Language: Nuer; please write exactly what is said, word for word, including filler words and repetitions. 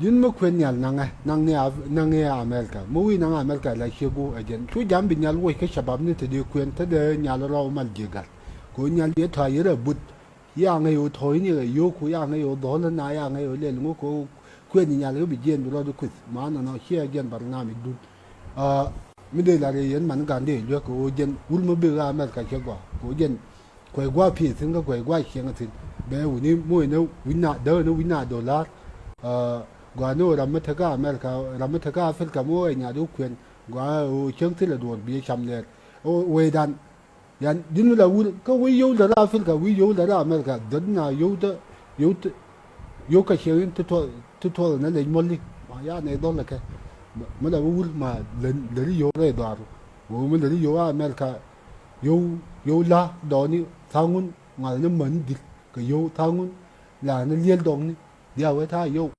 Ji̱n mi kuën nhial naŋɛ, naŋ ni Af-, naŋ ni America. Mi wi̱i̱ naŋ America la ciek wu ɛ jɛn. Cu jam bi nhial wuɔc kä cabab ni te dee kuën, te dee nhial rɔw mal ji̱ gat. Kɛ ɣöö nhial yɛ tɔ̱ a yɛ rɛ but. Ya ŋäc ɣöö tɔ̱ ni ɛ yio̱o̱ku, ya ŋäc ɣöö dhɔl na, ya ŋäc ɣöö lɛl ŋu kɛ ɣöö kuën nhial ɣä bi jiɛn bi rɔɔd kueth. Ma nɔnɔ ciɛ jɛn barnamij dun. Ah, mi dee la rɛy yɛn man gan dee luek kɛ ɣöö jɛn wur mi bi ɣä America ciek gɔaa. Kɛ ɣöö jɛn kuɛy gua̱a̱ pi̱i̱th thi̱n kä kuɛy gua̱a̱ cieŋ thi̱n. Bɛ wuni muɔ̱c ni wi̱c na, däk ni wi̱c na dollar. Ah, gɔaa ni ɣöö ram mi tekä America, ram mi tekä Africa mi ɣöö ɛ nyaat ɣä kuɛn. Gɔaa ɣöö cieŋ thilɛ duɔ̱ɔ̱r bi cam lɛɛr. Ɣöö wecdan. Yan, ji̱n mi la wur, kä wi̱i̱ yio̱w lär Africa, wi̱i̱ yio̱w lär America, dhäd na yio̱w tä, yio̱w tä, yio̱w kä cieŋ in ti tuɔth, ti tuɔth ni lec muɔli. Ma ya nɛ dhɔl kɛ. Mi la wur ma lär, lär yio̱w rɛy dhɔaar. Ɣöö mi lär yio̱w America, yio̱w, yio̱w la dɔɔni tha̱a̱ŋun, ŋa̱th ni män dhil kɛ yio̱w tha̱a̱ŋun, la ni liel dɔɔni, dhia wee ta̱a̱ yio̱w.